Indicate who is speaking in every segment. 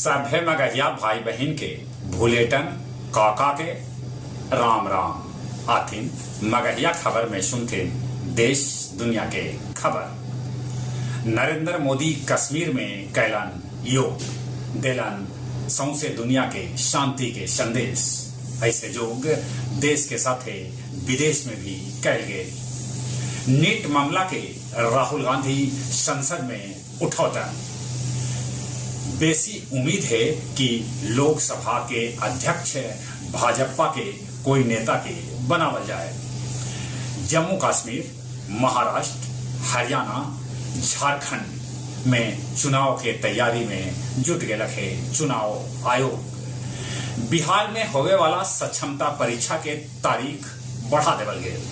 Speaker 1: सभे मगहिया भाई बहिन के भुलेटन काका के राम राम। आथिन मगहिया खबर में सुनथिन देश दुनिया के खबर। नरेंद्र मोदी कश्मीर में कैलन योग, देलन सौंसे दुनिया के शांति के संदेश। ऐसे योग देश के साथे विदेश में भी कैल गेल। नीट मामला के राहुल गांधी संसद में उठौतन। बेसी उम्मीद है कि लोकसभा के अध्यक्ष भाजपा के कोई नेता के बनावल जाए। जम्मू कश्मीर, महाराष्ट्र, हरियाणा, झारखंड में चुनाव के तैयारी में जुट गेलक है चुनाव आयोग। बिहार में होवे वाला सक्षमता परीक्षा के तारीख बढ़ा देवल गेल।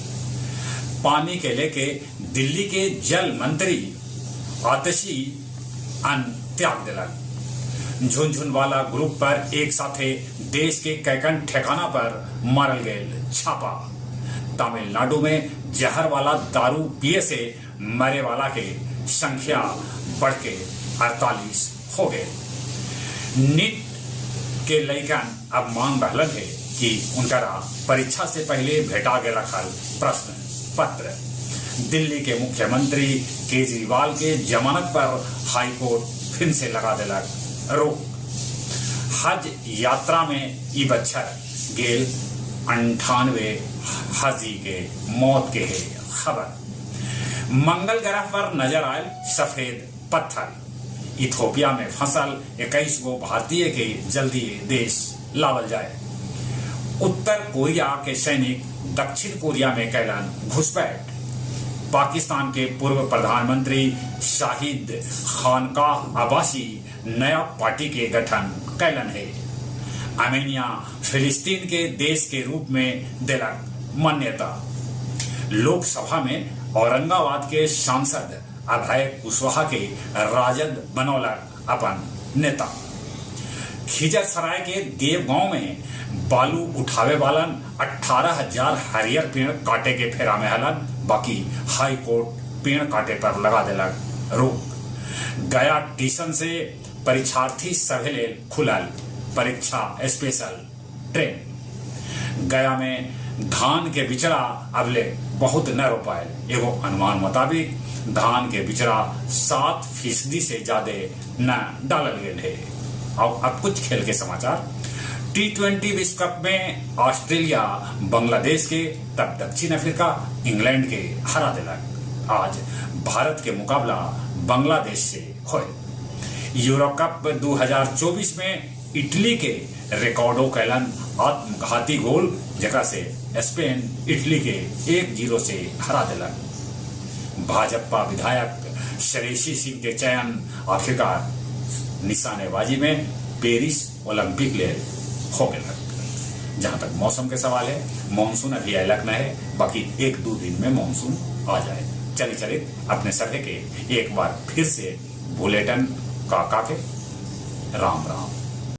Speaker 1: पानी के लेके दिल्ली के जल मंत्री आतिशी अन्न त्याग दिलक। झुनझुनवाला ग्रुप पर एक साथे देश के कैकन ठिकाना पर मारल गेल छापा। तमिलनाडु में जहर वाला दारू पिए से मरे वाला के संख्या बढ़ के 48 हो गए। नीट के लइकन अब मांग रहलन है कि उनकरा परीक्षा से पहले भेटा गेलक हल प्रश्न पत्र। दिल्ली के मुख्यमंत्री केजरीवाल के जमानत पर हाईकोर्ट फिर से लगा दिलक रोक। हज यात्रा में ई बच्छर गेल 98 हाजी के मौत के है खबर। मंगल ग्रह पर नजर आयल सफेद पत्थर। इथोपिया में फंसल 21 गो भारतीय के जल्दी देश लावल जाए। उत्तर कोरिया के सैनिक दक्षिण कोरिया में कैलन घुसपैठ। पाकिस्तान के पूर्व प्रधानमंत्री शाहिद खानकाह अब्बासी नया पार्टी के गठन कैलन है। आर्मेनिया फिलिस्तीन के देश के रूप में दिलक मान्यता। लोकसभा में औरंगाबाद के सांसद अभय कुशवाहा के राजद बनौलक अपन नेता। खिजरसराय के देवगांव में बालू उठावे वालन 18,000 हरियर पेड़ काटे के फेरा में हलन, बाकी हाई कोर्ट पेड़ काटे पर लगा दिलक रोक। गया स्टेशन से परीक्षार्थी सभे लेल खुलल परीक्षा स्पेशल ट्रेन। गया में धान के बिचड़ा अबले बहुत न रोपायल। एगो अनुमान मुताबिक धान के बिचड़ा 7% से ज्यादा न डालल गेल है। और अब कुछ खेल के समाचार। टी20 विश्व कप में ऑस्ट्रेलिया बांग्लादेश के, तब दक्षिण अफ्रीका इंग्लैंड के हरा दिलक। आज भारत के मुकाबला बांग्लादेश से होए। यूरो कप 2024 में इटली के रिकॉर्डो कैलन आत्मघाती गोल, जकरा से स्पेन इटली के 1-0 से हरा दिलक। भाजपा विधायक श्रेयसी सिंह के चयन आखिरकार निशानेबाजी में पेरिस ओलंपिक ले हो गया। जहां तक मौसम के सवाल है, मानसून अभी अलग न है, बाकी 1-2 दिन में मानसून आ जाए। चले चले अपने सभे के एक बार फिर से बुलेटिन काका के राम राम।